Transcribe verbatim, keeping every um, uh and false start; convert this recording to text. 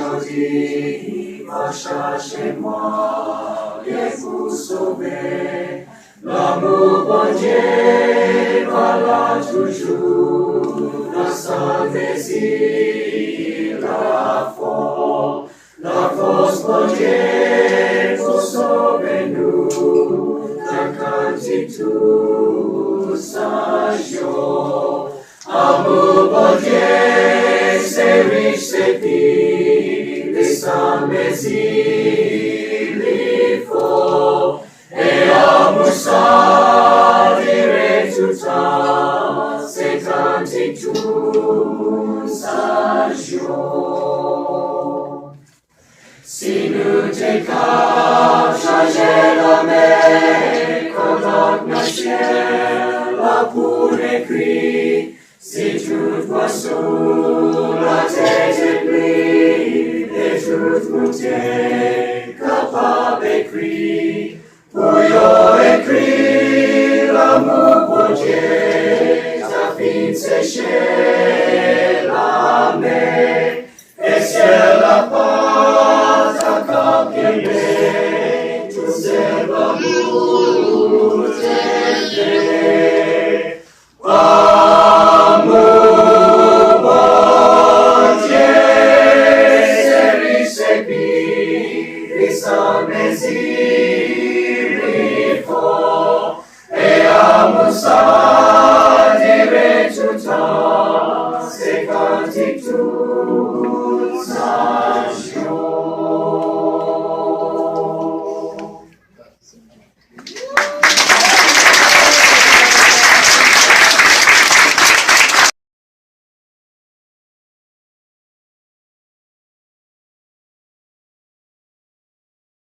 Jodi, m ap chache mwayen pou sove. Lanmou Bondye pa la toujou nan sa mezi lafò. Lafòs Bondye pou sove nou nan kantik tout sa yo. Amou Bondye se rich, se plis, li san mezi, li fò. E amou sa dire toutan, se kantik tout sa yo. Si nou te ka chanje lanmè kon lòt nan syèl la pou n ekri, si tout pwason latè te pli, e tout moun te